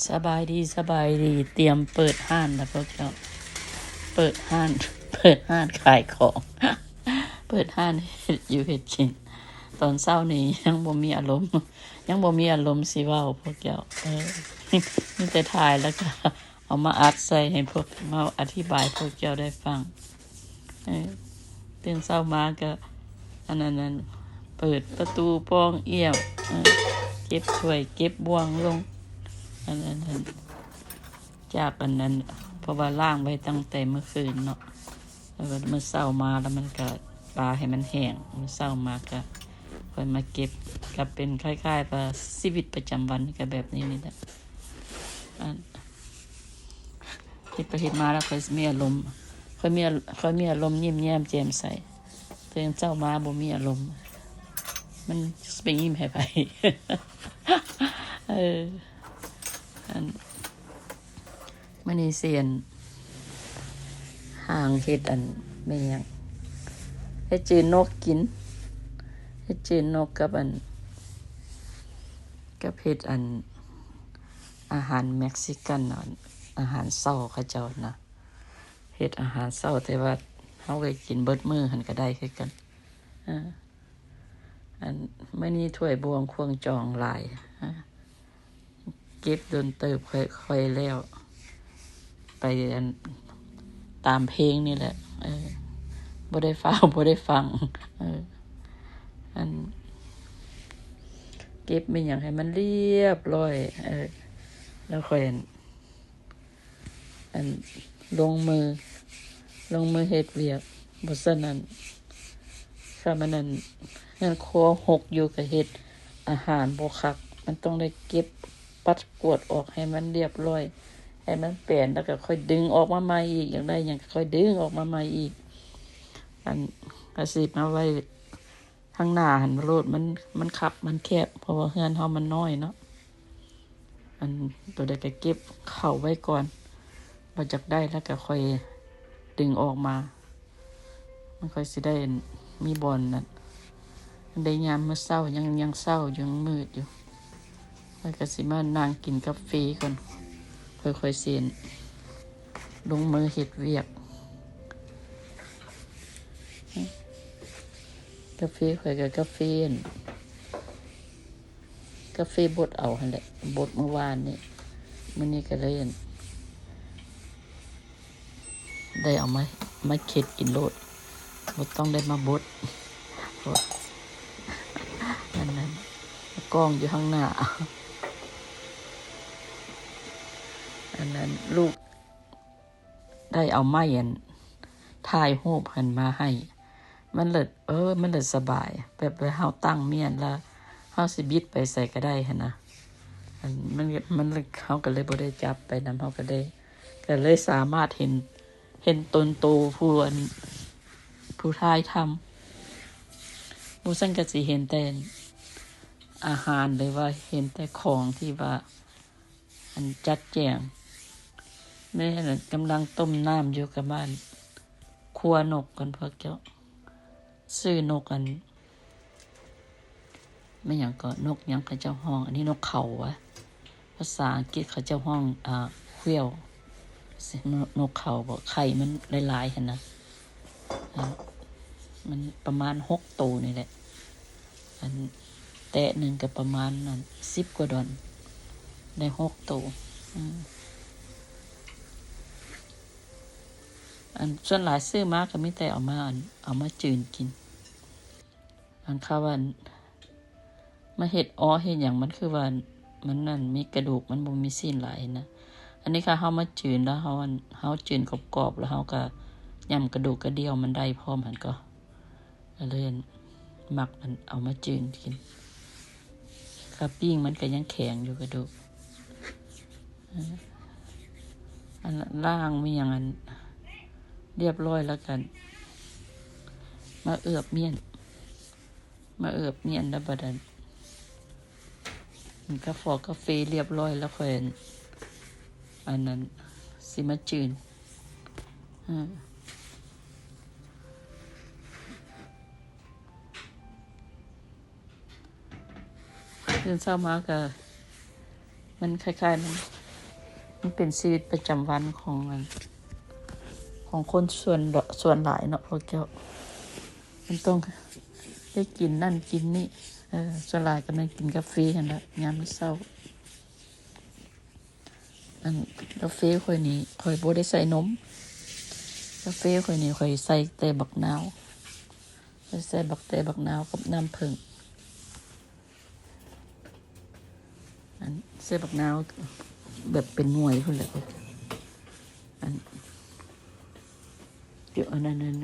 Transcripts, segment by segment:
ສະບາຍດີ ສະບາຍດີ ຕຽມເປີດຮ້ານແລ້ວພວກເຈົ້າ ເປີດຮ້ານ ເປີດຮ້ານຂາຍຂອງ ເປີດຮ້ານເຮັດຢູ່ເຮັດກິນ. ຕອນເຊົ້ານີ້ຍັງບໍ່ມີອາລົມ ຍັງບໍ່ມີອາລົມຊິເວົ້າພວກເຈົ້າ ເອີ ມີແຕ່ຖ່າຍແລ້ວກໍເອົາມາອັດໃສ່ໃຫ້ພວກ ມາອະທິບາຍພວກເຈົ້າໄດ້ຟັງ. ເອີ ຕື່ນເຊົ້າມາກໍ ອັນນັ້ນ ເປີດປະຕູປ່ອງອຽບ ເອີ ເກັບຖ້ວຍເກັບບ່ວງລົງ ອັນນັ້ນ ຈາກອັນນັ້ນ ເພາະວ່າລ້າງໄວ້ຕັ້ງແຕ່ມື້ຄືນເນາະ ແລ້ວມື້ເຊົ້າມາແລ້ວມັນກໍປາໃຫ້ມັນແຫ້ງ ມື້ເຊົ້າມາກໍຄ່ອຍມາເກັບ ກໍເປັນຄ້າຍໆວ່າຊີວິດປະຈຳວັນກໍແບບນີ້ນີ້ແຫຼະ ອັນ ເຮັດໄປເຮັດມາແລ້ວຂ້ອຍຊິມີອາລົມ ຂ້ອຍມີ ຂ້ອຍມີອາລົມຍິ້ມແຍ້ມແຈ່ມໃສ. ຕື່ນເຊົ້າມາບໍ່ມີອາລົມ ມັນຊິໄປຍິ້ມໃຫ້ໃຜ? ເອີ ອັນ ມື້ນີ້ຊິອັນ ຫາເຮັດອັນ ແມ່ນຫຍັງ ເຮັດຈືນນົກກິນ ເຮັດຈືນນົກກັບອັນ ກັບເຮັດອັນ ອາຫານເມັກຊິກັນ ອາຫານເຊົ້າເຂົາເຈົ້ານະ ເຮັດອາຫານເຊົ້າ ແຕ່ວ່າເຮົາກໍກິນເບິດມື້ຫັ້ນກໍໄດ້ຄືກັນ. ເອີ ອັນ ມື້ນີ້ຖ້ວຍບ່ວງຄວງຈອງຫຼາຍ ເກັບດົນເຕີບ ຄ່ອຍ ຄ່ອຍແລ້ວ ໄປອັນ ຕາມເພງນີ້ແຫຼະ ເອີ ບໍ່ໄດ້ຟ້າວ ບໍ່ໄດ້ຟັງ ເອີ ອັນ ເກັບແມ່ນຫຍັງໃຫ້ມັນລຽບລ້ອຍ ເອີ ແລ້ວຄ່ອຍອັນ ອັນ ລົງມື ລົງມືເຮັດວຽກ ບໍ່ຊັ້ນອັນ ຖ້າມັນອັນ ເຮືອນຄົວຮົກຢູ່ ກໍເຮັດອາຫານບໍ່ຄັກ ມັນຕ້ອງໄດ້ເກັບ ປັດກວາດອອກໃຫ້ມັນລຽບລ້ອຍ ໃຫ້ມັນແປນ ແລ້ວກໍຄ່ອຍດຶງອອກມາໃໝ່ອີກ ຢາກໄດ້ຫຍັງກໍຄ່ອຍດຶງອອກມາໃໝ່ອີກ ອັນ ກໍຊິມາໄວ້ ທາງໜ້າຫັ້ນໂລດ ມັນ ມັນຄັບ ມັນແຄບ ເພາະວ່າເຮືອນເຮົາມັນນ້ອຍເນາະ ອັນ ໂຕໃດກໍເກັບເຂົ້າໄວ້ກ່ອນ ບໍ່ຢາກໄດ້ແລ້ວກໍຄ່ອຍດຶງອອກມາ ມັນຄ່ອຍຊິໄດ້ມີບ່ອນນັ້ນ ໄດ້ຍາມມື້ເຊົ້າ ຍັງ ຍັງເຊົ້າຢູ່ ຍັງມືດຢູ່ ຂ້ອຍກໍຊິມານັ່ງກິນກາເຟກ່ອນ ຄ່ອຍໆຊິ ລົງມືເຮັດວຽກ ກາເຟຂ້ອຍກໍກາເຟ ກາເຟບົດເອົາຫັ້ນແຫຼະ ບົດມື້ວານນີ້ ມື້ນີ້ກໍເລີຍ ໄດ້ເອົາມາ ມາເຄັດກິນໂລດ ບໍ່ຕ້ອງໄດ້ມາບົດ ອັນນັ້ນ ກ້ອງຢູ່ຂ້າງໜ້າ ອັນນັ້ນ ລູກໄດ້ເອົາໄມ້ອັນ ຖ່າຍຮູບຫັ້ນມາໃຫ້ ມັນເລີດ ເອີ ມັນເລີດສະບາຍ ແບບເວລາເຮົາຕັ້ງມ້ຽນແລ້ວ ເຮົາຊິບິດໄປໃສກໍໄດ້ຫັ້ນນະ ອັນ ມັນ ມັນ ເຮົາກໍເລີຍບໍ່ໄດ້ຈັບໄປນຳ ເຮົາກໍໄດ້ ກໍເລີຍສາມາດເຫັນ ເຫັນຕົນໂຕຜູ້ອັນ ຜູ້ຖ່າຍທຳ ບໍ່ຊັ້ນກໍຊິເຫັນແຕ່ອາຫານ ຫຼືວ່າເຫັນແຕ່ຂອງທີ່ວ່າ ອັນ ຈັດແຈງ ແມ່ນກຳລັງຕົ້ມນ້ຳຢູ່ ກຳລັງຂົ້ວນົກກ່ອນພວກເຈົ້າ ຊື້ນົກອັນ ແມ່ນຫຍັງເກາະ ນົກຫຍັງເຂົາເຈົ້າຮ້ອງ ອັນນີ້ນົກເຂົາຫວາ ພາສາອັງກິດເຂົາເຈົ້າຮ້ອງ ອ່າ quail ນົກເຂົາບໍ ໄຂ່ມັນຫຼາຍໆຫັ້ນນະ ມັນປະມານຫົກໂຕນີ້ແຫຼະ ອັນ ແຕະໜຶ່ງກໍປະມານນັ້ນ ສິບກວ່າດອນ ໄດ້ຫົກໂຕ ອືມ ອັນ ສ່ວນຫຼາຍຊື້ມາກໍມີແຕ່ເອົາມາ ອັນ ເອົາມາຈືນກິນ ອັນ ເຂົາວ່າ ມາເຮັດເອາະເຮັດຫຍັງ ມັນຄືວ່າ ມັນນັ້ນ ມີກະດູກ ມັນບໍ່ມີຊີ້ນຫຼາຍນະ ອັນນີ້ ຄັນເຮົາມາຈືນແລ້ວ ເຮົາ ອັນ ເຮົາຈືນກອບໆ ແລ້ວເຮົາກໍຫຍ້ຳກະດູກກະດ່ຽວມັນໄດ້ພ້ອມຫັ້ນກໍ ກໍເລີຍມັກ ອັນ ເອົາມາຈືນກິນ ຖ້າປີ້ງມັນກໍຍັງແຂງຢູ່ກະດູກ ເອີ ອັນ ລ້າງມີຫຍັງ ອັນ ລຽບຮ້ອຍແລ້ວກໍມາເອືອບມ້ຽນ ມາເອືອບມ້ຽນແລ້ວບັດນັ້ນ ກາຟອກກາເຟລຽບຮ້ອຍແລ້ວ ຂ້ອຍ ອັນ ອັນນັ້ນ ຊິມາຈືນ ເອີ ຕື່ນເຊົ້າມາກໍ ມັນຄ້າຍໆ ມັນ ມັນເປັນຊີວິດປະຈຳວັນຂອງ ຂອງຄົນສ່ວນ ສ່ວນຫຼາຍເນາະພວກເຈົ້າ. ມັນຕ້ອງໄດ້ກິນນັ້ນກິນນີ້. ເອີ ສ່ວນຫຼາຍກໍແມ່ນກິນກາເຟຫັ້ນລະ ຍາມເຊົ້າ. ອັນກາເຟຂ້ອຍນີ້ ຂ້ອຍບໍ່ໄດ້ໃສ່ນົມ. ກາເຟຂ້ອຍນີ້ ຂ້ອຍໃສ່ແຕ່ບັກນາວ. ຂ້ອຍໃສ່ບັກ ແຕ່ບັກນາວກັບນ້ຳເຜິ້ງ. ອັນ ໃສ່ບັກນາວແບບເປັນໜ່ວຍພຸ້ນແຫຼະ. ອັນ ດຽວອັນນັ້ນ ອັນ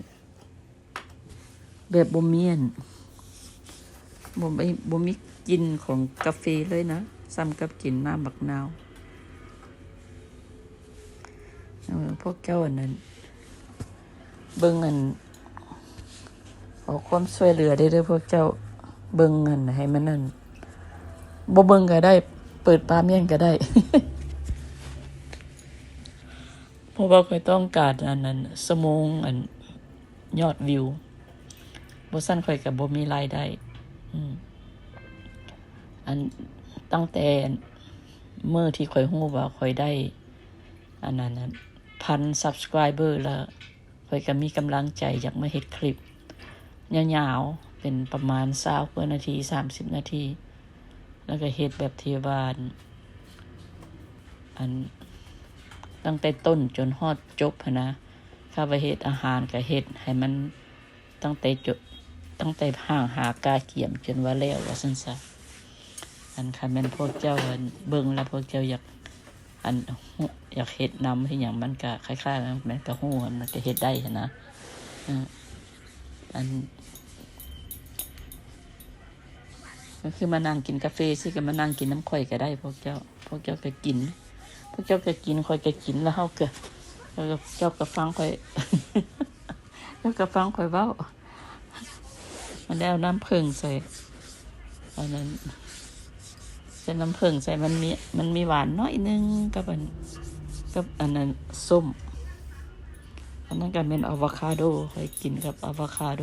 ແບບບໍ່ມີອັນ ບໍ່ມີ ບໍ່ມີກິ່ນຂອງກາເຟເລີຍນະ, ສ່ຳກັບກິນນ້ຳບັກນາວ. ເອີ ພວກເຈົ້າອັນນັ້ນ ເບິ່ງອັນ ຂໍຄວາມຊ່ວຍເຫຼືອເດີ້ ເດີ້ພວກເຈົ້າ. ເບິ່ງອັນໃຫ້ມັນອັນ ບໍ່ເບິ່ງກໍໄດ້ ເປີດປາມຽງກໍໄດ້. ເພາະວ່າຂ້ອຍຕ້ອງການອັນນັ້ນ ຊົ່ວໂມງອັນຍອດວິວ, ບໍ່ຊັ້ນຂ້ອຍກໍບໍ່ມີລາຍໄດ້. ອືມ ອັນ ຕັ້ງແຕ່ມື້ທີ່ຂ້ອຍຮູ້ວ່າຂ້ອຍໄດ້ອັນນັ້ນ ອັນ ພັນ subscriber ແລ້ວ ຂ້ອຍກໍມີກຳລັງໃຈຢາກມາເຮັດຄລິບຍາວໆ ເປັນປະມານຊາວກວ່ານາທີ ສາມສິບນາທີ ແລ້ວກໍເຮັດແບບທີ່ວ່າ ອັນ ຕັ້ງແຕ່ຕົ້ນຈົນຮອດຈົບຫັ້ນນະ. ຖ້າວ່າເຮັດອາຫານກໍເຮັດໃຫ້ມັນຕັ້ງແຕ່ຈົບ ຕັ້ງແຕ່ຫາງຫາກາກຽມຈົນວ່າແລ້ວ ວ່າຊັ້ນຊະ. ອັນ ຄັນແມ່ນພວກເຈົ້າ ອັນ ເບິ່ງແລ້ວພວກເຈົ້າຢາກ ອັນ ຢາກເຮັດນຳເຮັດຫຍັງ ມັນກະຄ້າຍໆ ມັນກະຮູ້ ມັນກະເຮັດໄດ້ຫັ້ນນະ. ເອີ ອັນ ກໍຄືມານັ່ງກິນກາເຟຊີ້ ກໍມານັ່ງກິນນຳຂ້ອຍກໍໄດ້ ພວກເຈົ້າ. ພວກເຈົ້າກໍກິນ ພວກເຈົ້າກໍກິນ ຂ້ອຍກໍກິນ ແລ້ວເຮົາກໍ ເຈົ້າກໍຟັງຂ້ອຍ ເຈົ້າກໍຟັງຂ້ອຍເວົ້າ. ມັນໄດ້ເອົານ້ຳເຜິ້ງໃສ່ ອັນນັ້ນ ໃສ່ນ້ຳເຜິ້ງໃສ່ ມັນມີ ມັນມີຫວານໜ້ອຍໜຶ່ງກັບອັນ ກັບອັນນັ້ນ ສົ້ມ. ອັນນັ້ນກໍແມ່ນອາໂວຄາໂດ ຂ້ອຍກິນກັບອາໂວຄາໂດ.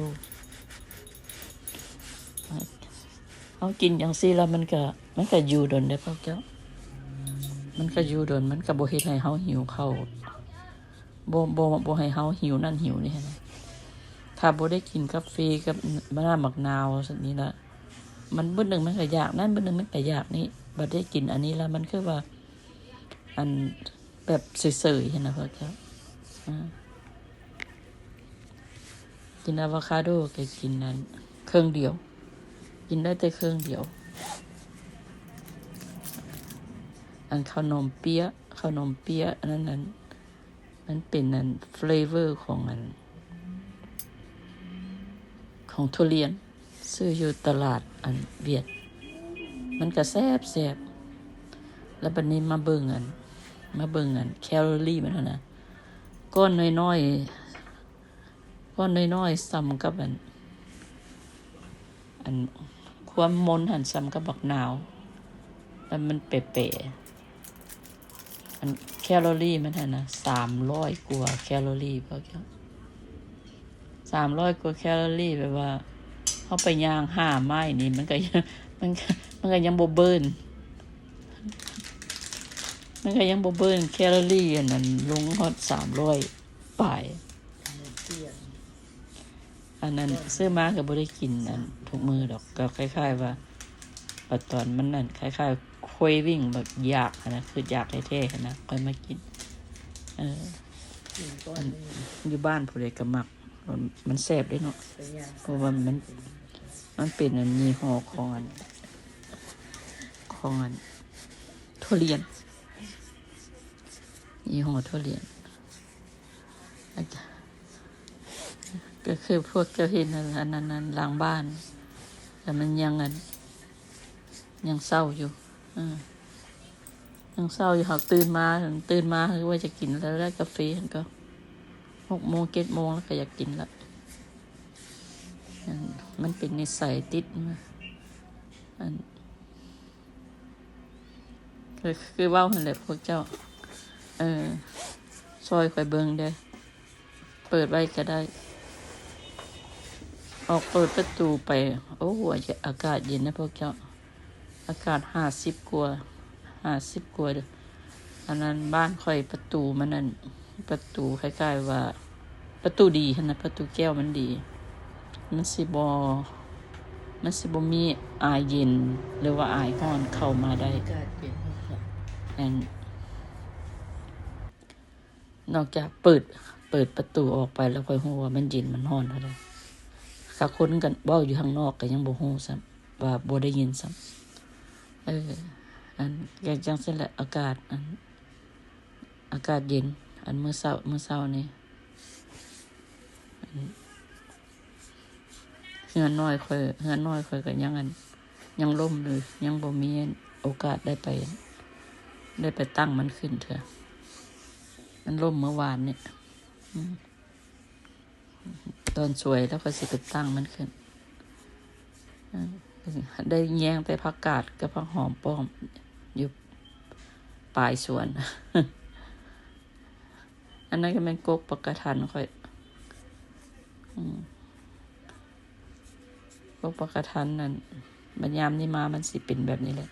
ເຮົາກິນຈັ່ງຊີ້ແລ້ວມັນກະ ມັນກະຢູ່ດົນເດ້ພວກເຈົ້າ. ມັນກະຢູ່ດົນ ມັນກະບໍ່ເຮັດໃຫ້ເຮົາຫິວເຂົ້າ ບໍ່ ບໍ່ ບໍ່ໃຫ້ເຮົາຫິວນັ້ນຫິວນີ້ຫັ້ນນະ. ຖ້າບໍ່ໄດ້ກິນກາເຟກັບນ້ຳໝາກນາວຊັ້ນນີ້ລະ ມັນມື້ໜຶ່ງມັນກະຢາກນັ້ນ ມື້ໜຶ່ງມັນກະຢາກນີ້. ບັດໄດ້ກິນອັນນີ້ລະ ມັນຄືວ່າ ອັນ ແບບເສີຍໆຫັ້ນນະພວກເຈົ້າ. ອາ ກິນອາໂວຄາໂດກໍກິນອັນເຄິ່ງດຽວ ກິນໄດ້ແຕ່ເຄິ່ງດຽວ. ອັນເຂົ້າໜົມເປຍ ເຂົ້າໜົມເປຍອັນນັ້ນ ອັນ ມັນເປັນອັນ flavor ຂອງອັນ ຂອງທຸລຽນ ຊື້ຢູ່ຕະຫຼາດອັນຫວຽດ ມັນກະແຊບໆ. ແລ້ວບັດນີ້ມາເບິ່ງອັນ ມາເບິ່ງອັນແຄລໍຣີມັນຫັ້ນນະ ກ້ອນນ້ອຍໆ ກ້ອນນ້ອຍໆ ສ່ຳກັບອັນ ອັນຄວາມມົນຫັ້ນສ່ຳກັບບັກນາວ ແລ້ວມັນແປໆ ອັນແຄລໍຣີມັນຫັ້ນນະ ສາມຮ້ອຍກວ່າແຄລໍຣີ ພວກເຈົ້າ ສາມຮ້ອຍກວ່າແຄລໍຣີ ແບບວ່າເຮົາໄປຍ່າງຫ້າໄມ້ນີ້ ມັນກໍ ມັນ ມັນກໍຍັງບໍ່ເບີນ ມັນກໍຍັງບໍ່ເບີນແຄລໍຣີອັນນັ້ນລົງຮອດສາມຮ້ອຍປາຍ. ອັນນັ້ນ ເອີ ຊື້ມາກໍບໍ່ໄດ້ກິນອັນທຸກມື້ດອກ ກໍຄ້າຍໆວ່າ ບັດຕອນມັນນັ້ນຄ້າຍໆ craving ແບບຢາກຫັ້ນນະ ຄືຢາກແທ້ໆຫັ້ນນະ ຄ່ອຍມາກິນ. ເອີ ກິນກ່ອນ ອັນ ຢູ່ບ້ານຜູ້ໃດກໍມັກ ມັນ ມັນແຊບເດ້ເນາະ ເພາະວ່າມັນ ມັນເປັນອັນຍີ່ຫໍ້ຂອງອັນ ຂອງອັນທຸລຽນ ຍີ່ຫໍ້ທຸລຽນ. ກໍຄືພວກເຈົ້າເຫັນນັ້ນ ອັນນັ້ນ ອັນຫຼັງບ້ານ ແຕ່ມັນຍັງອັນ ຍັງເຊົ້າຢູ່ ເອີ ຍັງເຊົ້າຢູ່. ຫາກຕື່ນມາ ຕື່ນມາຄືວ່າຈະກິນແລ້ວ ແລ້ວກາເຟຫັ້ນກໍຫົກໂມງ ເຈັດໂມງ ແລ້ວກໍຢາກກິນລະ. ອັນ ມັນເປັນນິໄສຕິດມາ ອັນ ກໍຄືເວົ້າຫັ້ນແຫຼະພວກເຈົ້າ ເອີ ຊ່ອຍຂ້ອຍເບິ່ງແດ່ ເປີດໄວ້ກໍໄດ້ ອອກເປີດປະຕູໄປ ໂອ້ ອາກາດເຢັນນະພວກເຈົ້າ ອາກາດຫ້າສິບກວ່າ ຫ້າສິບກວ່າ ອັນນັ້ນ ບ້ານຂ້ອຍປະຕູມັນນັ້ນ ປະຕູຄ້າຍໆວ່າ ປະຕູດີຫັ້ນນະ ປະຕູແກ້ວມັນດີ ມັນຊິບໍ່ ມັນຊິບໍ່ມີອາຍເຢັນ ຫຼືວ່າອາຍຮ້ອນເຂົ້າມາໄດ້. ອາກາດເຢັນເນາະ. ອັນ ນອກຈາກເປີດ ເປີດປະຕູອອກໄປແລ້ວ ຂ້ອຍຮູ້ວ່າມັນເຢັນມັນຮ້ອນເທົ່າໃດ. ຖ້າຄົນກັນເວົ້າຢູ່ຂ້າງນອກກໍຍັງບໍ່ຮູ້ຊ້ຳ ວ່າບໍ່ໄດ້ຍິນຊ້ຳ. ເອີ ອັນ ກໍຈັ່ງຊີ້ແຫຼະ ອາກາດ ອັນ ອາກາດເຢັນ ອັນ ມື້ເຊົ້າ ມື້ເຊົ້ານີ້ ອັນ ເຮືອນນ້ອຍຂ້ອຍ ເຮືອນນ້ອຍຂ້ອຍກໍຍັງ ອັນ ຍັງລົ້ມຢູ່ ຍັງບໍ່ມີໂອກາດໄດ້ໄປ ໄດ້ໄປຕັ້ງມັນຂຶ້ນເທື່ອ. ມັນລົ້ມມື້ວານນີ້ ອືມ ຕອນສວຍແລ້ວຂ້ອຍຊິໄປຕັ້ງມັນຂຶ້ນ. ເອີ ໄດ້ແຍງແຕ່ຜັກກາດກັບຜັກຫອມປ້ອມຢູ່ປາຍສວນ. ອັນນັ້ນກໍແມ່ນກົກປາກະທັນຂ້ອຍ ອືມ ກົກປາກະທັນນັ້ນ ບັດຍາມນີ້ມາມັນຊິເປັນແບບນີ້ແຫຼະ.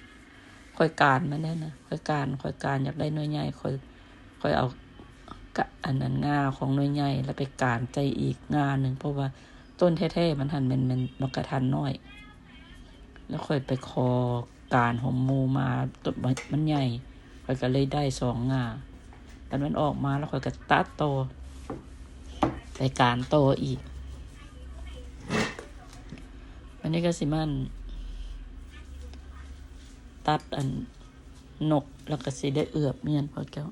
ຂ້ອຍການມັນແລ້ວນະ ຂ້ອຍການ ຂ້ອຍການຢາກໄດ້ໜ່ວຍໃຫຍ່ ຂ້ອຍ ຂ້ອຍເອົາກະ ອັນນັ້ນ ງ່າຂອງໜ່ວຍໃຫຍ່ ແລ້ວໄປການໃສ່ອີກງ່າໜຶ່ງ ເພາະວ່າຕົ້ນແທ້ໆມັນຫັ້ນແມ່ນ ແມ່ນບັກກະທັນນ້ອຍ ແລ້ວຂ້ອຍໄປຂໍການຂອງໝູ່ມາ ໂຕມັນໃຫຍ່ ຂ້ອຍກໍເລີຍໄດ້ສອງງ່າ. ບັດມັນອອກມາແລ້ວ ຂ້ອຍກໍຕັດຕໍ່ ໄປການຕໍ່ອີກ. ອັນນີ້ກໍຊິມາຕັດອັນນົກ ແລ້ວກໍຊິໄດ້ເອືອບ ແມ່ນພວກເຈົ້າ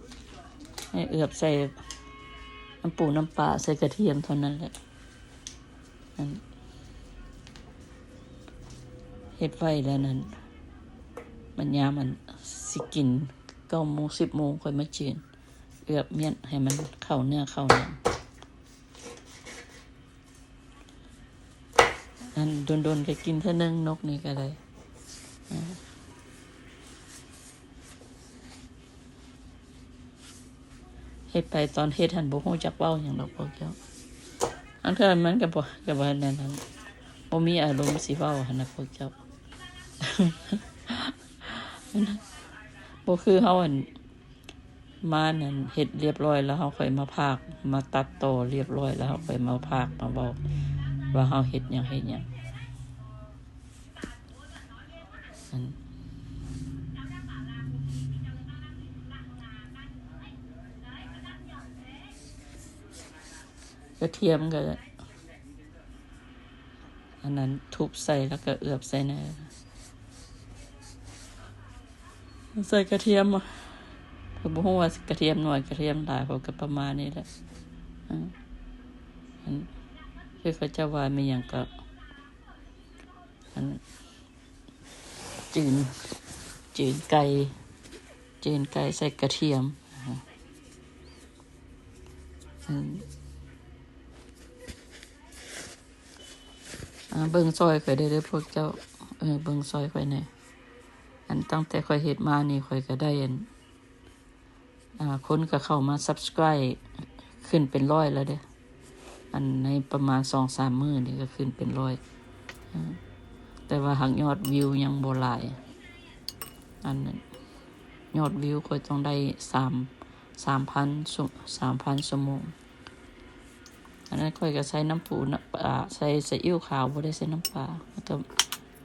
ໃຫ້ເອືອບໃສ່ນ້ຳປູນ້ຳປາ ໃສ່ກະທຽມເທົ່ານັ້ນແຫຼະ. ອັນ ເຮັດໄວ້ແລ້ວນັ້ນ ບັດຍາມອັນຊິກິນ ເກົ້າໂມງ ສິບໂມງ ຂ້ອຍມາຈືນ ເອືອບມ້ຽນໃຫ້ມັນເຂົ້າເນື້ອເຂົ້າຫຍັງ. ອັນດົນໆກໍກິນເທື່ອໜຶ່ງ ນົກນີ້ກໍໄດ້. ເຮັດໄປຕອນເຮັດຫັ້ນບໍ່ຮູ້ຈັກເວົ້າຫຍັງດອກພວກເຈົ້າ. ລາງເທື່ອມັນກໍບໍ່ ກໍບໍ່ນັ້ນ ບໍ່ມີອາລົມຊິເວົ້າຫັ້ນນະພວກເຈົ້າ. ບໍ່ຄືເຮົາ ອັນ ມານັ້ນເຮັດລຽບຮ້ອຍແລ້ວ ເຮົາຄ່ອຍມາພາກ ມາຕັດຕໍ່ລຽບຮ້ອຍແລ້ວ ເຮົາຄ່ອຍມາພາກມາເວົ້າວ່າເຮົາເຮັດຫຍັງເຮັດຫຍັງ. ອັນ ກະທຽມກໍ ອັນນັ້ນທຸບໃສ່ແລ້ວກໍເອືອບໃສ່ເນີ ໃສ່ກະທຽມ ກໍບໍ່ຮູ້ວ່າກະທຽມໜ້ອຍກະທຽມຫຼາຍ ເພາະກໍປະມານນີ້ແຫຼະ. ເອີ ອັນ ຄືເຂົາເຈົ້າວ່າມີຫຍັງກໍ ອັນ ຈືນ ຈືນໄກ່ ຈືນໄກ່ໃສ່ກະທຽມ. ອັນ ອ່າ ເບິ່ງຊ່ອຍຂ້ອຍແດ່ເດີພວກເຈົ້າ ເອີ ເບິ່ງຊ່ອຍຂ້ອຍແດ່. ອັນ ຕັ້ງແຕ່ຂ້ອຍເຮັດມານີ້ ຂ້ອຍກໍໄດ້ ອັນ ອ່າ ຄົນກໍເຂົ້າມາ subscribe ຂຶ້ນເປັນຮ້ອຍແລ້ວເດ້. ອັນ ໃນປະມານສອງສາມມື້ນີ້ກໍຂຶ້ນເປັນຮ້ອຍ ເອີ ແຕ່ວ່າຫາກຍອດວິວຍັງບໍ່ຫຼາຍ. ອັນ ຍອດວິວຂ້ອຍຕ້ອງໄດ້ສາມ ສາມພັນ ສາມພັນຊົ່ວໂມງ. ອັນນັ້ນຂ້ອຍກໍໃສ່ນ້ຳປູ ນ້ຳປາ ໃສ່ຊີອິ້ວຂາວ ບໍ່ໄດ້ໃສ່ນ້ຳປາ ແລ້ວກໍ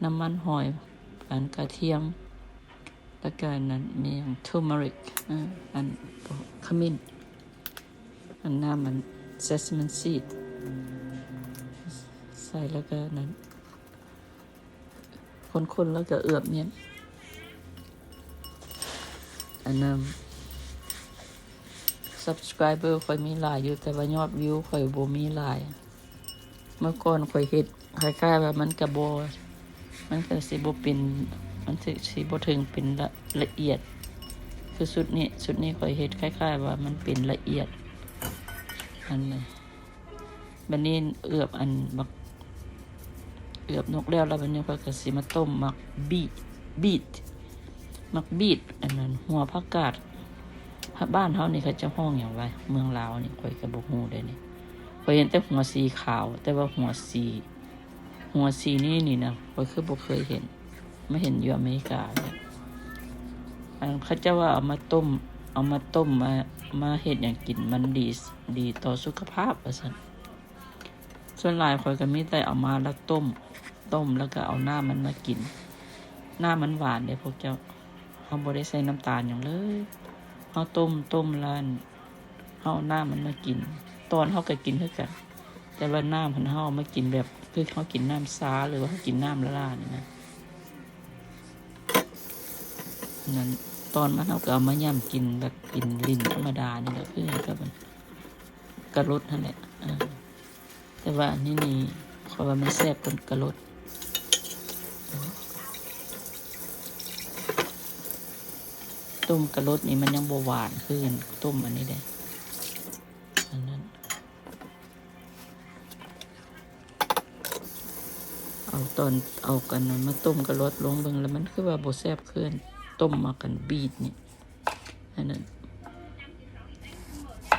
ນ້ຳມັນຫອຍ ອັນ ກະທຽມ ແລ້ວກໍອັນນັ້ນມີຫຍັງ turmeric ເອີ ອັນ ຂະມິ້ນ ອັນ ນ້ຳມັນ sesame seed ໃສ່ ແລ້ວກໍອັນນັ້ນ ຄົນໆ ແລ້ວກໍເອືອບເມັດ. ອັນນັ້ນ subscriber ຂ້ອຍມີຫຼາຍຢູ່ ແຕ່ວ່າຍອດວິວຂ້ອຍບໍ່ມີຫຼາຍ. ເມື່ອກ່ອນຂ້ອຍເຮັດຄ້າຍໆວ່າມັນກະບໍ່ ມັນກະຊິບໍ່ເປັນ ມັນຊິ ຊິບໍ່ເຖິງເປັນລະ ລະອຽດ ຄືຊຸດນີ້ ຊຸດນີ້ຂ້ອຍເຮັດຄ້າຍໆວ່າມັນເປັນລະອຽດ ອັນນີ້. ບັດນີ້ເອືອບອັນບັກ ເອືອບນົກແລ້ວ ແລ້ວບັດນີ້ຂ້ອຍກໍຊິມາຕົ້ມໝາກບີດ ບີດ ໝາກບີດ ອັນນັ້ນ ຫົວຜັກກາດ ບ້ານເຮົານີ້ເຂົາເຈົ້າຮ້ອງຫຍັງວະ ເມືອງລາວນີ້ຂ້ອຍກໍບໍ່ຮູ້ເດ້ນີ້. ຂ້ອຍເຫັນແຕ່ຫົວສີຂາວ ແຕ່ວ່າຫົວສີ ຫົວສີນີ້ນີ້ນະ ຂ້ອຍຄືບໍ່ເຄີຍເຫັນ ມາເຫັນຢູ່ອາເມລິກາ. ອັນ ເຂົາເຈົ້າວ່າເອົາມາຕົ້ມ ເອົາມາຕົ້ມ ມາ ມາເຮັດຫຍັງກິນ ມັນດີ ດີຕໍ່ສຸຂະພາບວ່າຊັ້ນ. ສ່ວນຫຼາຍຂ້ອຍກໍມີແຕ່ເອົາມາແລ້ວຕົ້ມ ຕົ້ມແລ້ວກໍເອົານ້ຳມັນມາກິນ. ນ້ຳມັນຫວານເດ້ພວກເຈົ້າ. ເຮົາບໍ່ໄດ້ໃສ່ນ້ຳຕານຫຍັງເລີຍ. ເຮົາຕົ້ມ ຕົ້ມແລ້ວ ເຮົາເອົານ້ຳມັນມາກິນ. ຕອນເຮົາກໍກິນຄືກັນ ແຕ່ວ່ານ້ຳຫັ້ນເຮົາເອົາມາກິນແບບ ຄືເຮົາກິນນ້ຳຊາ ຫຼືວ່າເຮົາກິນນ້ຳຫຼ້າໆນີ້ນະ. ນັ້ນ ຕອນມັນເຮົາກໍເອົາມາຫຍ້ຳກິນແບບກິນຫຼິ້ນທຳມະດານີ້ແຫຼະ ຄືກັບ ກະລົດຫັ້ນແຫຼະ. ເອີ ແຕ່ວ່າອັນນີ້ນີ້ ຂ້ອຍວ່າມັນແຊບກວ່າກະລົດ. ຕົ້ມກະລົດນີ້ມັນຍັງບໍ່ຫວານຄືຕົ້ມອັນນີ້ເດ້. ອັນນັ້ນ ເອົາຕອນ ເອົາກັນນັ້ນມາຕົ້ມກະລົດ ລອງເບິ່ງ ແລ້ວມັນຄືວ່າບໍ່ແຊບຄືຕົ້ມໝາກກັນບີດນີ້. ອັນນັ້ນ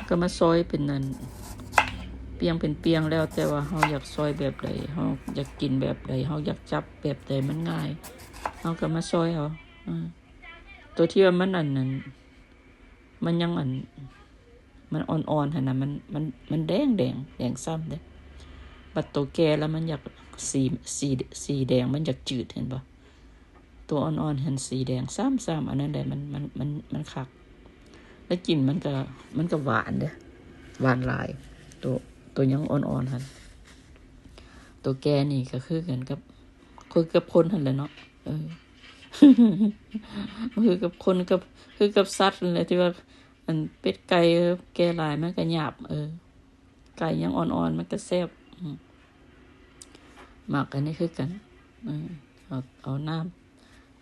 ກໍມາຊອຍເປັນອັນ ປ່ຽງເປັນປ່ຽງ ແລ້ວແຕ່ວ່າເຮົາຢາກຊອຍແບບໃດ ເຮົາຢາກກິນແບບໃດ ເຮົາຢາກຈັບແບບໃດມັນງ່າຍ ເຮົາກໍມາຊອຍເອົາ. ເອີ ຕົວທີ່ວ່າມັນອັນນັ້ນ ມັນຍັງອັນ ມັນອ່ອນໆຫັ້ນນະ ມັນ ມັນ ມັນແດງໆ ແດງຊ້ຳເດ້. ບັດໂຕແກ່ແລ້ວມັນຢາກສີ ສີ ສີແດງ ມັນຢາກຈືດ ເຫັນບໍ່? ໂຕອ່ອນໆຫັ້ນສີແດງຊ້ຳໆ ອັນນັ້ນແຫຼະ ມັນ ມັນ ມັນ ມັນຄັກ. ແລ້ວກິນມັນກໍ ມັນກໍຫວານເດ້ ຫວານຫຼາຍ. ໂຕ ໂຕຍັງອ່ອນໆຫັ້ນ ໂຕແກ່ນີ້ກໍຄືກັນກັບ ຄືກັບຄົນຫັ້ນແຫຼະເນາະ. ເອີ ຄືກັບຄົນ ກັບ ຄືກັບສັດຫັ້ນແຫຼະ ທີ່ວ່າ ອັນເປັດໄກ່ແກ່ຫຼາຍມັນກໍຫຍາບ. ເອີ ໄກ່ຍັງອ່ອນໆ ມັນກໍແຊບ. ອືມ ໝາກອັນນີ້ຄືກັນ ເອີ ເອົາ ເອົານ້ຳ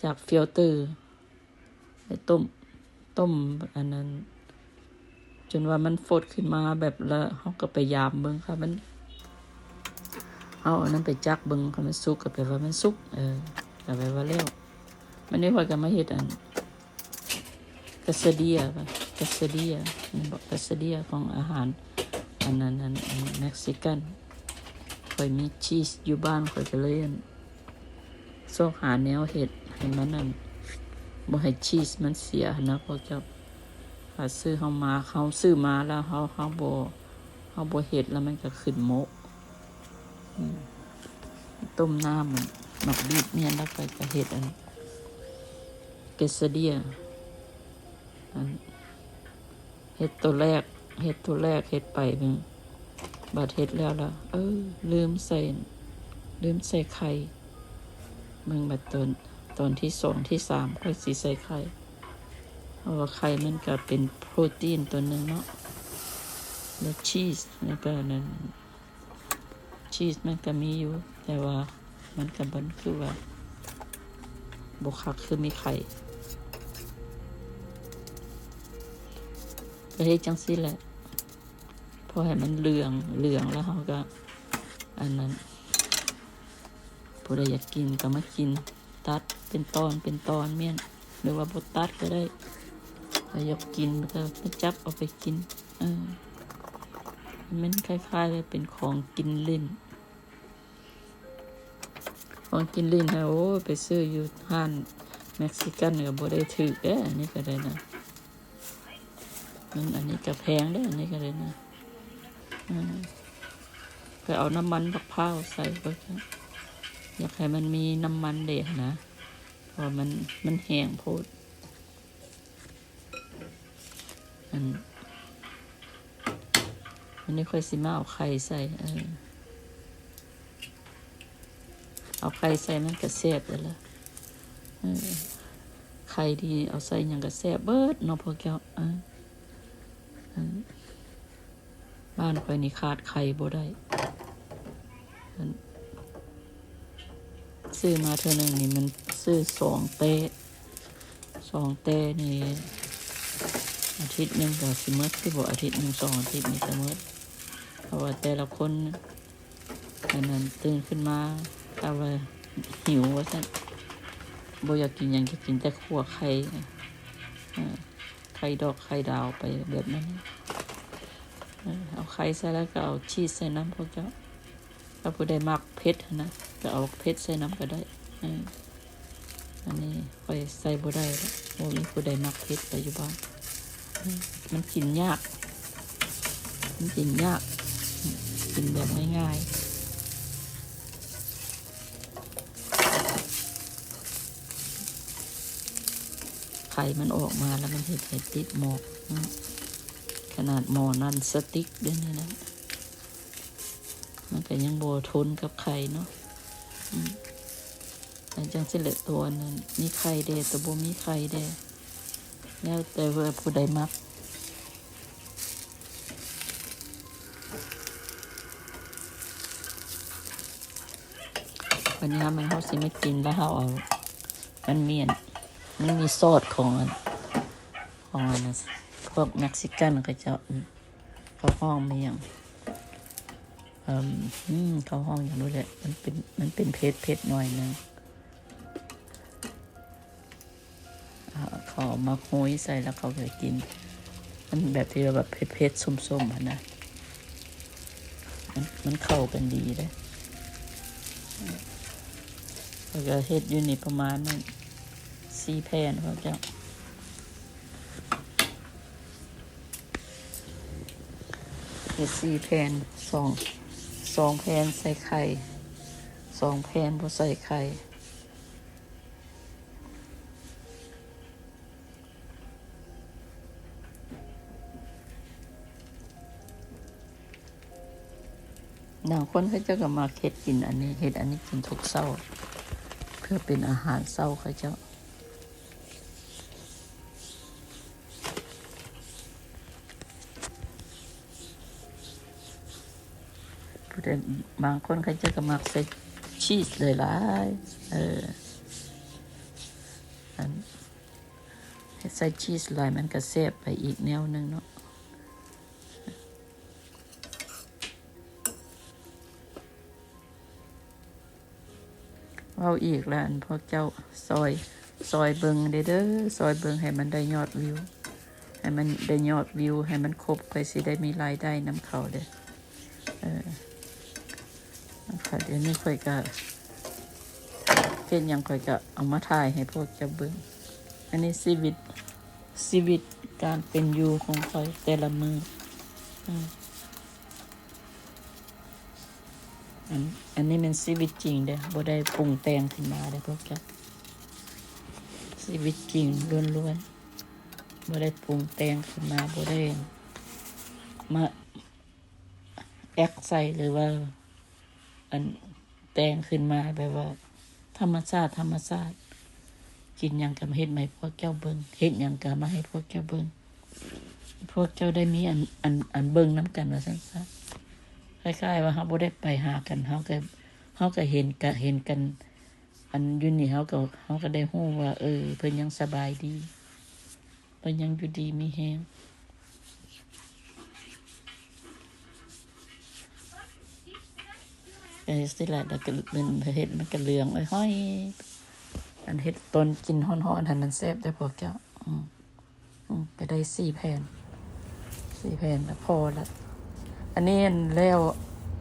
ຈາກຟິວເຕີໄປຕົ້ມ ຕົ້ມອັນນັ້ນ ຈົນວ່າມັນຟົດຂຶ້ນມາແບບ ແລ້ວເຮົາກໍໄປຢາມເບິ່ງ ຄັນມັນ ເຮົາເອົານັ້ນໄປຈັກເບິ່ງ ຄັນມັນສຸກກໍແປວ່າມັນສຸກ. ເອີ ກໍແປວ່າແລ້ວ. ມື້ນີ້ຂ້ອຍກໍມາເຮັດອັນ ກາຊາເດຍ ກາຊາເດຍ ແມ່ນບໍ່? ກາຊາເດຍຂອງອາຫານອັນນັ້ນ ອັນ ອັນເມັກຊິກັນ. ຂ້ອຍມີຊີສຢູ່ບ້ານ ຂ້ອຍກໍເລີຍອັນ ຊອກຫາແນວເຮັດໃຫ້ມັນນັ້ນ ບໍ່ໃຫ້ຊີສມັນເສຍຫັ້ນນະພວກເຈົ້າ. ຖ້າຊື້ເຮົາມາ ເຮົາຊື້ມາແລ້ວເຮົາ ເຮົາບໍ່ ເຮົາບໍ່ເຮັດແລ້ວມັນກໍຂຶ້ນໂມະ. ອືມ ຕົ້ມນ້ຳມັນ ໝາກບີດແມ່ນ ແລ້ວກໍ ກໍເຮັດອັນ ເກສເດຍ ອັນ ເຮັດໂຕແລກ ເຮັດໂຕແລກ ເຮັດໄປ ບາດເຮັດແລ້ວລະ ເອີ ລືມໃສ່ ລືມໃສ່ໄຂ່. ເບິ່ງບາດຕອນ ຕອນທີສອງ ທີສາມ ຂ້ອຍຊິໃສ່ໄຂ່ ເພາະວ່າໄຂ່ມັນກະເປັນໂປຣຕີນຕົວໜຶ່ງເນາະ ແລ້ວຊີສ ແລ້ວກະນັ້ນ ຊີສມັນກະມີຢູ່ ແຕ່ວ່າມັນກະບໍ່ ຄືວ່າບໍ່ຄັກຄືມີໄຂ່. ກະເຮັດຈັ່ງຊີ້ແຫຼະ ພໍໃຫ້ມັນເຫຼືອງ ເຫຼືອງແລ້ວເຮົາກະ ອັນນັ້ນ ຜູ້ໃດຢາກກິນກໍມາກິນ ຕັດເປັນຕອນເປັນຕອນແມ່ນ ຫຼືວ່າບໍ່ຕັດກໍໄດ້ ໃຜຢາກກິນກໍມາຈັບເອົາໄປກິນ. ເອີ ມັນຄ້າຍໆວ່າເປັນຂອງກິນຫຼິ້ນ ຂອງກິນຫຼິ້ນຫັ້ນ. ໂອ້ຍ ໄປຊື້ຢູ່ຮ້ານເມັກຊິກັນກໍບໍ່ໄດ້ຖືກເດ້ ອັນນີ້ກໍໄດ້ນະ. ອືມ ອັນນີ້ກະແພງເດ້ ອັນນີ້ກະໄດ້ນະ. ອືມ ໄປເອົານ້ຳມັນບັກພ້າວໃສ່ເບິ່ງ ຢາກໃຫ້ມັນມີນ້ຳມັນເດຫັ້ນນະ ເພາະວ່າມັນ ມັນແຫ້ງໂພດ. ອັນ ອັນນີ້ຂ້ອຍຊິມາເອົາໄຂ່ໃສ່ ເອີ ເອົາໄຂ່ໃສ່ມັນກະແຊບແລ້ວລະ. ເອີ ໄຂ່ນີ້ເອົາໃສ່ຫຍັງກະແຊບເບິດເນາະພວກເຈົ້າ. ເອີ ອັນ ບ້ານຂ້ອຍນີ້ຂາດໄຂ່ບໍ່ໄດ້. ອັນ ຊື້ມາເທື່ອໜຶ່ງນີ້ມັນຊື້ສອງແຕ້ ສອງແຕ້ນີ້ ອາທິດໜຶ່ງກໍຊິໝົດ ຄືບໍ່ ອາທິດໜຶ່ງ ສອງອາທິດນີ້ກໍໝົດ. ເພາະວ່າແຕ່ລະຄົນ ອັນນັ້ນ ຕື່ນຂຶ້ນມາ ຖ້າວ່າຫິວວ່າຊັ້ນ ບໍ່ຢາກກິນຫຍັງ ຢາກກິນແຕ່ຂົ້ວໄຂ່ ເອີ ໄຂ່ດອກໄຂ່ດາວໄປແບບນັ້ນ. ເອີ ເອົາໄຂ່ໃສ່ແລ້ວກໍເອົາຊີສໃສ່ນຳພວກເຈົ້າ. ຖ້າຜູ້ໃດມັກເຜັດຫັ້ນນະ ກໍເອົາເຜັດໃສ່ນຳກໍໄດ້. ເອີ ອັນນີ້ຂ້ອຍໃສ່ບໍ່ໄດ້ແລ້ວ ບໍ່ມີຜູ້ໃດມັກເຜັດປະຈຸບັນ. ມັນກິນຍາກ ມັນກິນຍາກ ກິນແບບງ່າຍໆ. ໄຂ່ມັນອອກມາແລ້ວມັນເຮັດໃຫ້ຕິດໝອກເນາະ ຂະໜາດໝໍ້ໜັງສະຕິກເດ້ນີ້ນະ ມັນກໍຍັງບໍ່ທົນກັບໄຂ່ເນາະ. ອືມ ແລ້ວຈັ່ງຊີ້ແຫຼະ ຕົວນັ້ນມີໄຂ່ແດ່ ຕົວບໍ່ມີໄຂ່ແດ່ ແລ້ວແຕ່ວ່າຜູ້ໃດມັກ. ບັດນີ້ເຮົາ ແມ່ນເຮົາຊິມາກິນ ແລ້ວເຮົາເອົາ ມັນມີອັນ ມັນມີຊອດຂອງອັນ ຂອງອັນ ພວກເມັກຊິກັນເຂົາເຈົ້າ ເຂົາຮ້ອງແມ່ນຫຍັງ ເອີ ເຂົາຮ້ອງຫຍັງບໍ່ແຫຼະ ມັນເປັນ ມັນເປັນເຜັດໆໜ້ອຍໜຶ່ງ. ເຂົາເອົາມາໂຮຍໃສ່ແລ້ວເຂົາກໍກິນ ມັນແບບທີ່ວ່າແບບເຜັດໆ ສົ້ມໆຫັ້ນນະ ມັນ ມັນເຂົ້າກັນດີເດ້. ຂ້ອຍກໍເຮັດຢູ່ນີ້ປະມານນັ້ນ ສີ່ແຜ່ນ ພວກເຈົ້າ ເຮັດສີ່ແຜ່ນ ສອງ ສອງແຜ່ນໃສ່ໄຂ່ ສອງແຜ່ນບໍ່ໃສ່ໄຂ່. ບາງຄົນເຂົາເຈົ້າກໍມັກເຮັດກິນອັນນີ້ ເຮັດອັນນີ້ກິນທຸກເຊົ້າ ເພື່ອເປັນອາຫານເຊົ້າເຂົາເຈົ້າ. ຜູ້ໃດ ບາງຄົນເຂົາເຈົ້າກໍມັກໃສ່ຊີສຫຼາຍໆ ເອີ ອັນ ໃສ່ຊີສຫຼາຍມັນກໍແຊບໄປອີກແນວໜຶ່ງເນາະ. ເວົ້າອີກລະ ອັນພວກເຈົ້າຊ່ອຍ ຊ່ອຍເບິ່ງແດ່ເດີ ຊ່ອຍເບິ່ງໃຫ້ມັນໄດ້ຍອດວິວ ໃຫ້ມັນໄດ້ຍອດວິວ ໃຫ້ມັນຄົບ ຂ້ອຍຊິໄດ້ມີລາຍໄດ້ນຳເຂົາເດ້. ເອີ ຂ້ອຍ ດຽວນີ້ຂ້ອຍກະເຮັດຫຍັງ ຂ້ອຍກະເອົາມາຖ່າຍໃຫ້ພວກເຈົ້າເບິ່ງ. ອັນນີ້ຊີວິດ ຊີວິດການເປັນຢູ່ຂອງຂ້ອຍແຕ່ລະມື້. ອືມ ອັນ ອັນນີ້ແມ່ນຊີວິດຈິງເດ້ ບໍ່ໄດ້ປຸງແຕ່ງຂຶ້ນມາເດ້ພວກເຈົ້າ. ຊີວິດຈິງລ້ວນໆ ບໍ່ໄດ້ປຸງແຕ່ງຂຶ້ນມາ ບໍ່ໄດ້ມາ ແອັກໃສ່ ຫຼືວ່າ ອັນ ແຕ່ງຂຶ້ນມາແບບວ່າທຳມະຊາດ ທຳມະຊາດ. ກິນຫຍັງກໍມາເຮັດມາໃຫ້ພວກເຈົ້າເບິ່ງ ເຮັດຫຍັງກໍມາໃຫ້ພວກເຈົ້າເບິ່ງ ພວກເຈົ້າໄດ້ມີອັນ ອັນ ອັນເບິ່ງນຳກັນວ່າຊັ້ນຊະ. ຄ້າຍໆວ່າເຮົາບໍ່ໄດ້ໄປຫາກັນ ເຮົາກໍ ເຮົາກໍເຫັນກະ ເຫັນກັນ ອັນຢູ່ນີ້ເຮົາກໍ ເຮົາກໍໄດ້ຮູ້ວ່າ ເອີ ເພິ່ນຍັງສະບາຍດີ ເພິ່ນຍັງຢູ່ດີມີແຮງ. ເອີ ຊິລະ ແລ້ວກໍເປັນເຫັດ ມັນກໍເຫຼືອງຫ້ອຍໆ. ອັນເຫັດຕົ້ນກິນຮ້ອນໆຫັ້ນມັນແຊບເດ້ພວກເຈົ້າ. ອືມ ອືມ ກໍໄດ້ສີ່ແຜ່ນ ສີ່ແຜ່ນລະພໍລະ. ອັນນີ້ອັນແລ້ວ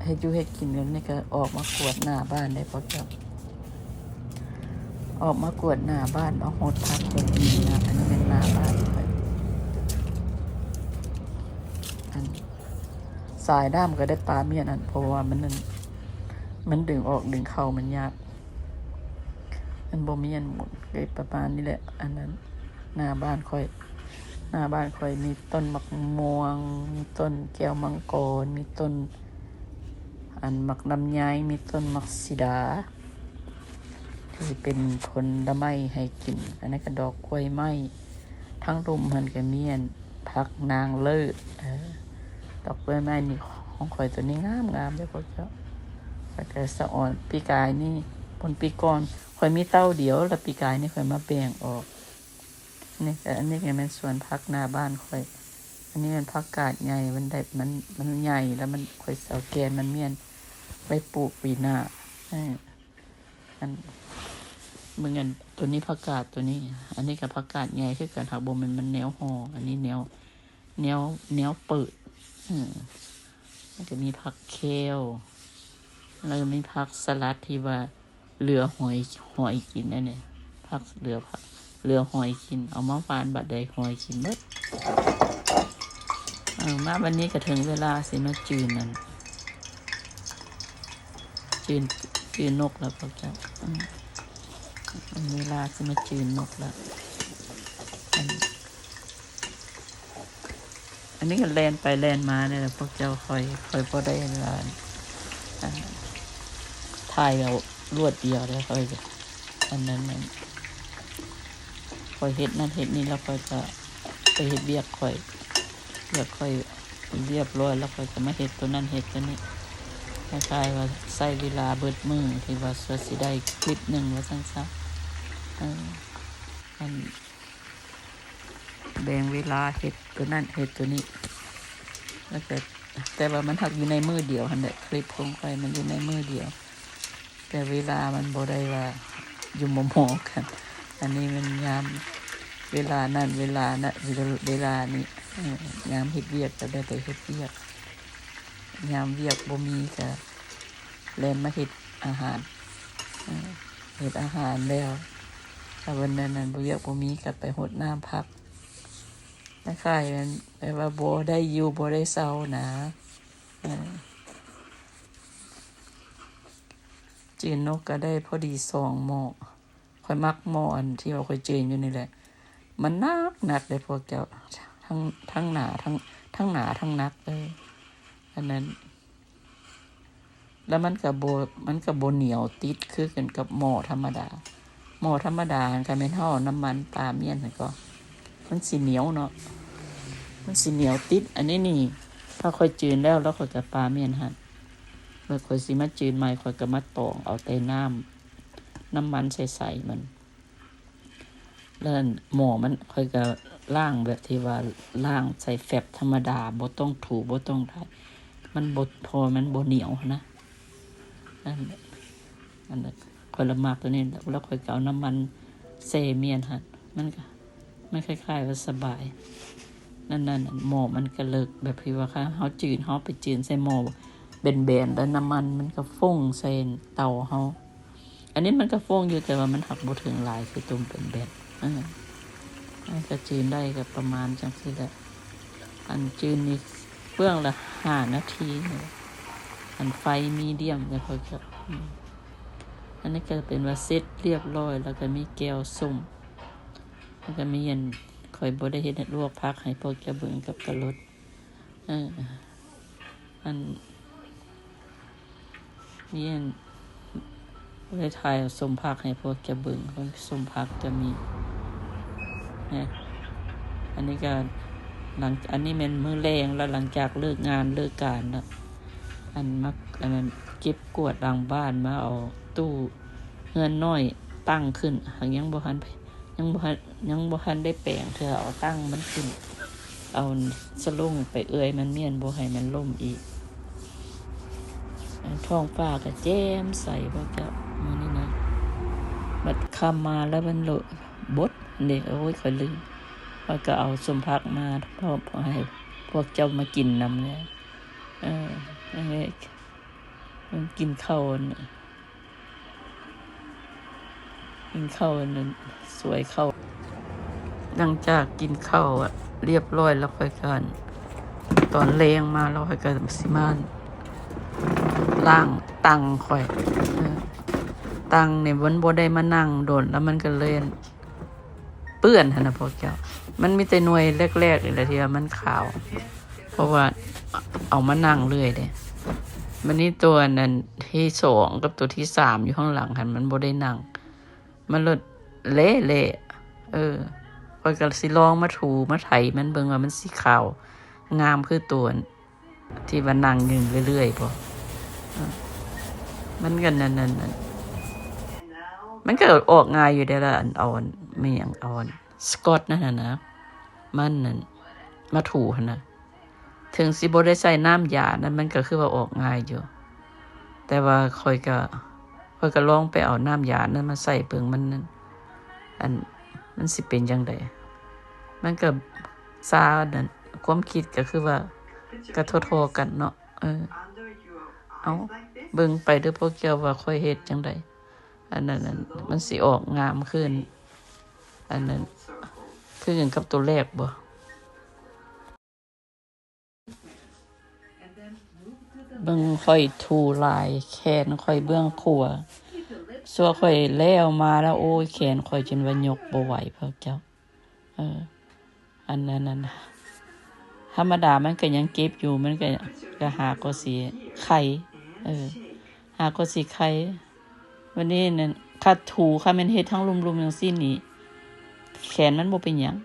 ເຮັດຢູ່ເຮັດກິນ ແລ້ວນີ້ກໍອອກມາກວດໜ້າບ້ານໄດ້ພວກເຈົ້າ. ອອກມາກວດໜ້າບ້ານ ເອົາຫົດຜັກເບິ່ງນີ້ນະ. ອັນນີ້ແມ່ນໜ້າບ້ານຂ້ອຍ. ອັນສາຍນ້ຳກໍໄດ້ປາມ້ຽນ ອັນ ເພາະວ່າມັນ ມັນດຶງອອກດຶງເຂົ້າມັນຍາກ ມັນບໍ່ມີອັນໝູນ ກໍປະມານນີ້ແຫຼະ. ອັນນັ້ນໜ້າບ້ານຂ້ອຍ ໜ້າບ້ານຂ້ອຍມີຕົ້ນໝາກມ່ວງ ມີຕົ້ນແກ້ວມັງກອນ ມີຕົ້ນ ອັນ ໝາກລຳໄຍ ມີຕົ້ນໝາກສີດາ ທີ່ເປັນຜົນລະໄມ້ໃຫ້ກິນ. ອັນນັ້ນກໍດອກກ້ວຍໄມ້ ທາງລຸ່ມຫັ້ນກໍມີອັນ ຜັກນາງເລີດ. ເອີ ດອກກ້ວຍໄມ້ນີ້ຂອງຂ້ອຍ ໂຕນີ້ງາມໆເດ້ພວກເຈົ້າ. ຂ້ອຍກໍສະອອນ ປີກາຍນີ້ ຜົນປີກ່ອນຂ້ອຍມີເຕົ້າດຽວ ແລ້ວປີກາຍນີ້ຂ້ອຍມາແບ່ງອອກ. ນີ້ ອັນນີ້ກໍແມ່ນສວນຜັກໜ້າບ້ານຂ້ອຍ. ອັນນີ້ແມ່ນຜັກກາດໃຫຍ່ ມັນໄດ້ ມັນ ມັນໃຫຍ່ ແລ້ວມັນ ຂ້ອຍຊິເອົາແກ່ນມັນມ້ຽນໄວ້ປູກປີໜ້າ. ເອີ ອັນ ເບິ່ງອັນ ໂຕນີ້ຜັກກາດໂຕນີ້ ອັນນີ້ກໍຜັກກາດໃຫຍ່ຄືກັນ ຫາກບໍ່ແມ່ນ ມັນແນວຫໍ່ ອັນນີ້ແນວ ແນວ ແນວເປີດ. ເອີ ມັນກໍມີຜັກແຂ້ວ ແລ້ວກໍມີຜັກສະຫຼັດທີ່ວ່າເຫຼືອຫອຍ ຫອຍກິນ ອັນນີ້ ຜັກເຫຼືອ ຜັກເຫຼືອຫອຍກິນ ເອົາມາຫວ່ານບາດໃດຫອຍກິນໝົດ. ເອີ ມາບັດນີ້ກໍເຖິງເວລາຊິມາຈືນນັ້ນ ຈືນ ຈືນນົກແລ້ວພວກເຈົ້າ. ເອີ ເວລາຊິມາຈືນນົກແລ້ວ. ອັນ ອັນນີ້ກໍແລ່ນໄປແລ່ນມານີ້ແຫຼະພວກເຈົ້າ. ຂ້ອຍ ຂ້ອຍບໍ່ໄດ້ວ່າ ອ່າ ຖ່າຍແບບລວດດຽວເດ້. ຂ້ອຍ ອັນນັ້ນ ອັນ ຂ້ອຍເຮັດນັ້ນເຮັດນີ້ ແລ້ວຂ້ອຍກໍໄປເຮັດວຽກຂ້ອຍ ວຽກຂ້ອຍຮຽບຮ້ອຍ ແລ້ວຂ້ອຍກໍມາເຮັດໂຕນັ້ນເຮັດໂຕນີ້. ຄ້າຍໆວ່າໃຊ້ເວລາເບິດມື້ທີ່ວ່າຊິໄດ້ຄລິບໜຶ່ງວ່າຊັ້ນຊະ. ເອີ ອັນ ແບ່ງເວລາເຮັດໂຕນັ້ນເຮັດໂຕນີ້ ແລ້ວກໍ ແຕ່ວ່າມັນຫາກຢູ່ໃນມື້ດຽວຫັ້ນແຫຼະ. ຄລິບຂອງຂ້ອຍມັນຢູ່ໃນມື້ດຽວ ແຕ່ເວລາມັນບໍ່ໄດ້ວ່າຢູ່ໝໍ່ໆກັນ. ອັນນີ້ມັນຍາມເວລານັ້ນເວລານັ້ນ ເວລານີ້ ເອີ ຍາມເຮັດວຽກກໍໄດ້ໄປເຮັດວຽກ ຍາມວຽກບໍ່ມີກໍແລ່ນມາເຮັດອາຫານ ເອີ ເຮັດອາຫານແລ້ວ ຖ້າວັນນັ້ນ ອັນ ວຽກບໍ່ມີກໍໄປຫົດນ້ຳຜັກ. ຄ້າຍໆແບບວ່າບໍ່ໄດ້ຢູ່ບໍ່ໄດ້ເຊົານະ. ເອີ ຈືນນົກກໍໄດ້ພໍດີສອງໝໍ້. ຂ້ອຍມັກໝໍ້ອັນທີ່ວ່າຂ້ອຍຈືນຢູ່ນີ້ແຫຼະ ມັນໜັກໆເດ້ພວກເຈົ້າ ທັງ ທັງໜາ ທັງ ທັງໜາທັງໜັກ. ເອີ ອັນນັ້ນ ແລ້ວມັນກໍບໍ່ ມັນກໍບໍ່ໜຽວຕິດຄືກັນກັບໝໍ້ທຳມະດາ. ໝໍ້ທຳມະດາຫັ້ນ ຄັນແມ່ນເຮົາເອົານ້ຳມັນປາມ້ຽນຫັ້ນກໍ ມັນຊິໜຽວເນາະ ມັນຊິໜຽວຕິດ. ອັນນີ້ນີ້ ຖ້າຂ້ອຍຈືນແລ້ວ ແລ້ວຂ້ອຍກໍປາມ້ຽນຫັ້ນ ແລ້ວຂ້ອຍຊິມາຈືນໃໝ່ ຂ້ອຍກໍມາຕອງເອົາແຕ່ນ້ຳ ນ້ຳມັນໃສໆມັນ. ແລ້ວໝໍ້ມັນ ຂ້ອຍກໍລ້າງແບບທີ່ວ່າລ້າງໃສ່ແຟັບທຳມະດາ ບໍ່ຕ້ອງຖູ ບໍ່ຕ້ອງໄຖ ມັນບໍ່ ເພາະວ່າມັນບໍ່ໜຽວຫັ້ນນະ. ອັນ ອັນ ຂ້ອຍລະມັກໂຕນີ້ ແລ້ວຂ້ອຍກໍເອົານ້ຳມັນແຊ່ມ້ຽນຫັ້ນ ມັນກໍ ມັນຄ້າຍໆວ່າສະບາຍ. ນັ້ນໆ ໝໍ້ມັນກໍເລິກ ແບບທີ່ວ່າ ຄັນເຮົາຈືນ ເຮົາໄປຈືນໃສ່ໝໍ້ແບນໆ ແລ້ວນ້ຳມັນມັນກໍຟົ້ງໃສ່ເຕົາເຮົາ. ອັນນີ້ມັນກໍຟົ້ງຢູ່ ແຕ່ວ່າມັນຫາກບໍ່ເຖິງຫຼາຍຄືຕົວແບນໆ. ເອີ ມັນກໍຈືນໄດ້ກໍປະມານຈັ່ງຊີ້ແຫຼະ. ອັນຈືນນີ້ເບື້ອງລະຫ້ານາທີ ອັນໄຟມີດຽມ ແລ້ວຂ້ອຍກໍ ອືມ ອັນນີ້ກໍເປັນວ່າເສັດລຽບຮ້ອຍ ແລ້ວກໍມີແຈ່ວສົ້ມ ແລ້ວກໍມີອັນ ຂ້ອຍບໍ່ໄດ້ເຮັດ ລວກຜັກໃຫ້ພວກເຈົ້າເບິ່ງກັບກະລົດ. ເອີ ອັນ ນີ້ ອັນ ບໍ່ໄດ້ຖ່າຍເອົາສົ້ມຜັກໃຫ້ພວກເຈົ້າເບິ່ງ ເບິ່ງສົ້ມຜັກກໍມີນະ. ອັນນີ້ກໍຫຼັງ ອັນນີ້ແມ່ນມື້ແລງແລ້ວ ຫຼັງຈາກເລີກງານເລີກການແລ້ວ ອັນ ມາ ອັນນັ້ນ ເກັບກວາດຫຼັງບ້ານ ມາເອົາຕູ້ເຮືອນນ້ອຍຕັ້ງຂຶ້ນ ຫາກຍັງບໍ່ທັນ ຍັງບໍ່ທັນ ຍັງບໍ່ທັນໄດ້ແປງເທື່ອ ເອົາຕັ້ງມັນຂຶ້ນ ເອົາສະຫຼົງໄປເອື້ອຍມັນມ້ຽນ ບໍ່ໃຫ້ມັນລົ້ມອີກ. ທ້ອງຟ້າກໍແຈ່ມໃສພວກເຈົ້າ ມື້ນີ້ນະ. ບັດຄ່ຳມາແລ້ວມັນໂລະບົດເດ້. ໂອ້ຍ ຂ້ອຍລືມ ຂ້ອຍກໍເອົາສົ້ມຜັກມາພ້ອມໃຫ້ພວກເຈົ້າມາກິນນຳແດ່. ເອີ ອັນນີ້ ກິນເຂົ້າ ກິນເຂົ້າອັນນັ້ນ ສວຍເຂົ້າ. ຫຼັງຈາກກິນເຂົ້າລຽບຮ້ອຍແລ້ວ ຂ້ອຍກໍ ຕອນແລງມາແລ້ວ ຂ້ອຍກໍຊິມາລ້າງຕັ່ງຂ້ອຍ. ເອີ ຕັ່ງນີ້ມັນບໍ່ໄດ້ມານັ່ງດົນ ແລ້ວມັນກໍເລີຍ ເປື້ອນຫັ້ນນະພວກເຈົ້າ. ມັນມີແຕ່ໜ່ວຍແລກໆນີ້ແຫຼະທີ່ວ່າມັນຂາວ ເພາະວ່າເອົາມານັ່ງເລື້ອຍເດ້. ບັດນີ້ຕົວອັນນັ້ນທີສອງກັບຕົວທີສາມຢູ່ຂ້າງຫຼັງຫັ້ນ ມັນບໍ່ໄດ້ນັ່ງ ມັນເລີຍແຫຼະໆ. ເອີ ຂ້ອຍກໍຊິລອງມາຖູມາໄຖມັນເບິ່ງວ່າມັນຊິຂາວງາມຄືຕົວ ທີ່ວ່ານັ່ງຢູ່ເລື້ອຍໆບໍ່. ເອີ ມັນກໍນັ້ນໆ ມັນກໍອອກງ່າຍຢູ່ເດ້ລະ ອັນ ເອົາ ອັນ ແມ່ນຫຍັງ ເອົາ ອັນ ສະກອດນັ້ນນະ ມັນນັ້ນ ມາຖູຫັ້ນນະ. ເຖິງຊິບໍ່ໄດ້ໃສ່ນ້ຳຢານັ້ນ ມັນກໍຄືວ່າອອກງ່າຍຢູ່ ແຕ່ວ່າຂ້ອຍກໍ ຂ້ອຍກໍລອງໄປເອົານ້ຳຢານັ້ນມາໃສ່ເບິ່ງ ມັນນັ້ນ ອັນ ມັນຊິເປັນຈັ່ງໃດ. ມັນກໍຊານັ້ນ ຄວາມຄິດກໍຄືວ່າກໍທໍ່ໆກັນເນາະ. ເອີ ເອົາ ເບິ່ງໄປເດີ້ພວກເຈົ້າວ່າຂ້ອຍເຮັດຈັ່ງໃດ. ອັນນັ້ນ ອັນ ມັນຊິອອກງາມຂຶ້ນ ອັນນັ້ນ ຄືກັນກັບຕົວແລກບໍ່? ເບິ່ງຂ້ອຍຖູຫຼາຍ ແຂນຂ້ອຍເບື້ອງຂວາ ຊົ່ວຂ້ອຍແລ້ວມາແລ້ວ ໂອ້ຍ ແຂນຂ້ອຍຈົນວ່າຍົກບໍ່ໄຫວພວກເຈົ້າ. ເອີ ອັນນັ້ນ ອັນ ທຳມະດາມັນກໍຍັງເຈັບຢູ່ ມັນກໍ ກໍຫາກໍຊິໄຄ ເອີ ຫາກໍຊິໄຄ. ວັນນີ້ນັ້ນ ຄັນຖູ ຄັນແມ່ນເຮັດທັງລຸ່ມໆຈັ່ງຊີ້ນີ້ ແຂນມັນບໍ່ເປັນຫຍັງ.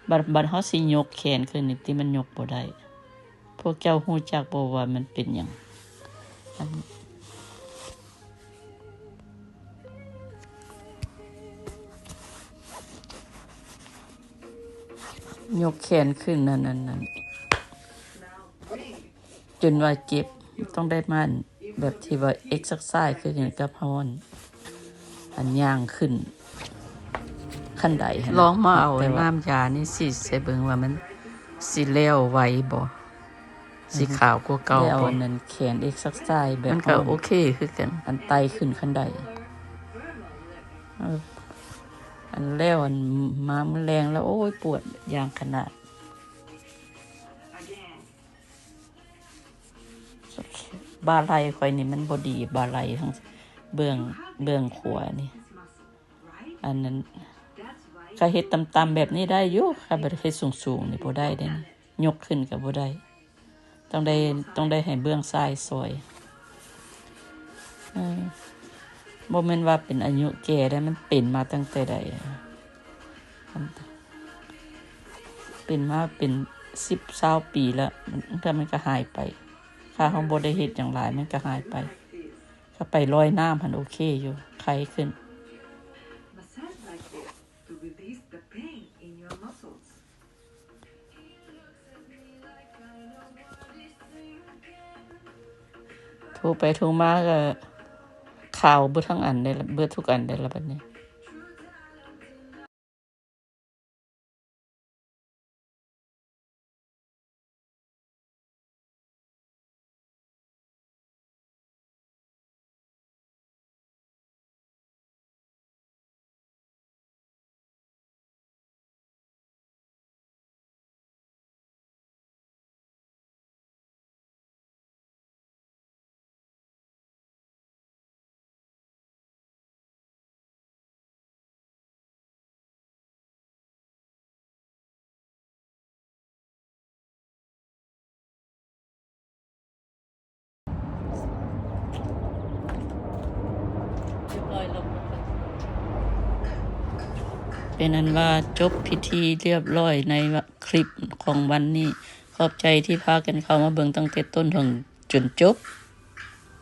ບັດ ບັດເຮົາຊິຍົກແຂນຂຶ້ນນີ້ ຕິ ມັນຍົກບໍ່ໄດ້. ພວກເຈົ້າຮູ້ຈັກບໍ່ວ່າມັນເປັນຫຍັງ? ອັນ ຍົກແຂນຂຶ້ນນັ້ນ ນັ້ນ ນັ້ນ ຈົນວ່າເຈັບ ຕ້ອງໄດ້ມາ ແບບທີ່ວ່າເອັກເຊີໄຊ ຄືກັນກັບເຮົາ ອັນ ອັນຍ່າງຂຶ້ນຄັນໄດຫັ້ນນະ. ລອງມາເອົາ ແຕ່ວ່າ ນ້ຳຢານີ້ສີດໃສ່ເບິ່ງວ່າມັນຊິແລ້ວໄວບໍ່ ອືຮຶ ຊິຂາວກວ່າເກົ່າ ແລ້ວ ບໍ່? ອັນນັ້ນແຂນເອັກເຊີໄຊແບບ ມັນກໍ ເຮົາ ໂອເຄຄືກັນ ອັນໄຕ່ຂຶ້ນຄັນໄດ. ເອີ ອັນແລ້ວ ອັນມາມື້ແລງແລ້ວ ໂອ້ຍ ປວດຢ່າງຂະໜາດ. ບ່າໄຫຼ່ຂ້ອຍນີ້ມັນບໍ່ດີ ບ່າໄຫຼ່ທາງເບື້ອງ ເບື້ອງຂວານີ້ ອັນນັ້ນ ກໍເຮັດຕ່ຳໆແບບນີ້ໄດ້ຢູ່ ຄັນບໍ່ເຮັດສູງໆນີ້ບໍ່ໄດ້ເດ້ ຍົກຂຶ້ນກໍບໍ່ໄດ້ ຕ້ອງໄດ້ ຕ້ອງໄດ້ໃຫ້ເບື້ອງຊ້າຍຊ່ອຍ. ເອີ ບໍ່ແມ່ນວ່າເປັນອາຍຸແກ່ໄດ໋ ມັນເປັນມາຕັ້ງແຕ່ໃດ ເປັນມາເປັນສິບ ຊາວປີແລ້ວ ມັນ ມັນກໍຫາຍໄປ. ຖ້າເຮົາບໍ່ໄດ້ເຮັດຫຍັງຫຼາຍ ມັນກໍຫາຍໄປ. ຖ້າໄປລອຍນ້ຳຫັ້ນໂອເຄຢູ່ ໄຄຂຶ້ນ. Massage like this to release the pain in your muscles. ຖູໄປຖູມາກໍຂາວເບິດທັງອັນເດ້ລະ ເບິດທຸກອັນເດ້ລະບັດນີ້. ເປັນອັນວ່າຈົບພິທີລຽບລ້ອຍໃນຄລິບຂອງວັນນີ້. ຂອບໃຈທີ່ພາກັນເຂົ້າມາເບິ່ງຕັ້ງແຕ່ຕົ້ນເຖິງຈົນຈົບ.